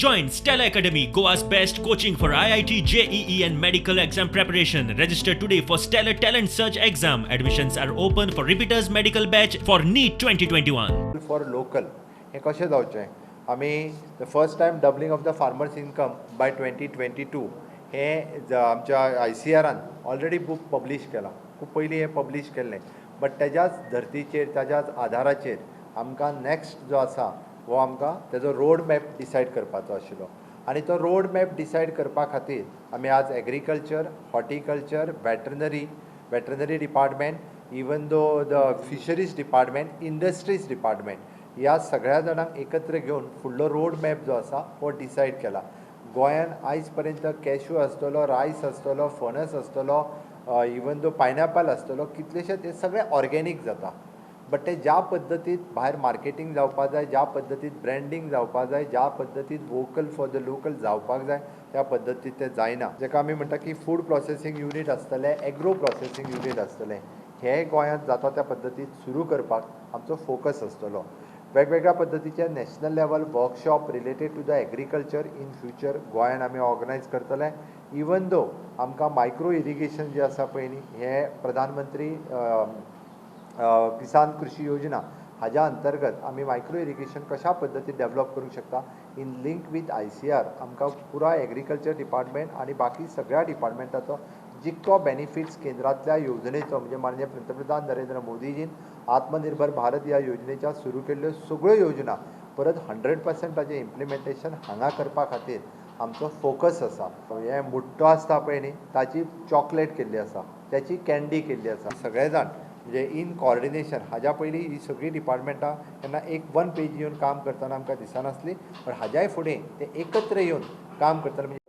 Join Stellar Academy, Goa's best coaching for IIT, JEE, and medical exam preparation. Register today for Stellar Talent Search exam. Admissions are open for repeaters medical batch for NEET 2021. For local हें कशें जावचें? आमी the first time doubling of the farmers income by 2022 हें आमच्या I C आरान already book publish केलां. खूब पयलीं हें पब्लीश केल्लें, बट तेज्याच धर्तीचेर, ताज्याच आधाराचेर आमकां नॅक्स्ट जो आसा हो आमकां तेजो रोड मॅप डिसायड करपाचो आशिल्लो आनी तो रोड मॅप डिसायड करपा खातीर आमी आज agriculture, horticulture, veterinary department, even though the fisheries department, industries department, ह्या सगळ्या जाणांक एकत्र घेवन फुडलो रोड मॅप जो आसा हो डिसायड केला. गोंयान आयज पर्यंत कॅश्यू आसतलो, रायस आसतलो, फणस आसतलो, इवन दो पायनॅपल आसतलो, कितलेशे ते सगळे ऑर्गेनीक जाता, बट ते ज्या पद्दतीत भायर मार्केटींग जावपा जाय, ज्या पद्दतीत ब्रँडींग जावपा जाय, ज्या पद्दतीत वोकल फॉर the local जावपाक जाय, त्या पद्दतीत ते जायना. जेका आमी म्हणटा की फूड प्रोसेसींग युनीट आसतलें, एग्रो प्रोसेसींग युनीट आसतलें, हे गोंयांत जाता त्या पद्दतीत सुरू करपाक आमचो फोकस आसतलो. वेगवेगळ्या पद्दतीचे national level workshop related to the agriculture in future गोंयान आमी ऑर्गनायज करतले. इवन दो आमकां मायक्रो इरिगेशन जें आसा पळय न्ही, हें प्रधानमंत्री किसान कृशी योजना हाज्या अंतर्गत आमी मायक्रो इरिगेशन कशा पद्दतीन डेवलप करूंक शकता, in link with ICAR, आमकां पुराय एग्रीकल्चर डिपार्टमेंट आनी बाकी सगळ्या डिपार्टमेंटाचो जितको बेनिफिट्स केंद्रांतल्या येवजणेचो, म्हणजे माननीय पंतप्रधान नरेंद्र मोदीजीन आत्मनिर्भर भारत ह्या योजनेच्या सुरू केल्ल्यो सगळ्यो योजना परत 100% ताजें इम्प्लिमेंटेशन हांगा करपा खातीर आमचो फोकस आसा. हें मुट्टो आसता पळय न्ही, ताची चॉकलेट केल्ली आसा, त्याची कँडी केल्ली आसा. सगळे जाण म्हणजे इन कॉर्डिनेशन, हाज्या पयलीं ही सगळीं डिपार्टमेंटां केन्ना एक वन पेज येवन काम करतना आमकां दिसनासली, पण हाज्याय फुडें ते एकत्र येवन काम करतना म्हणजे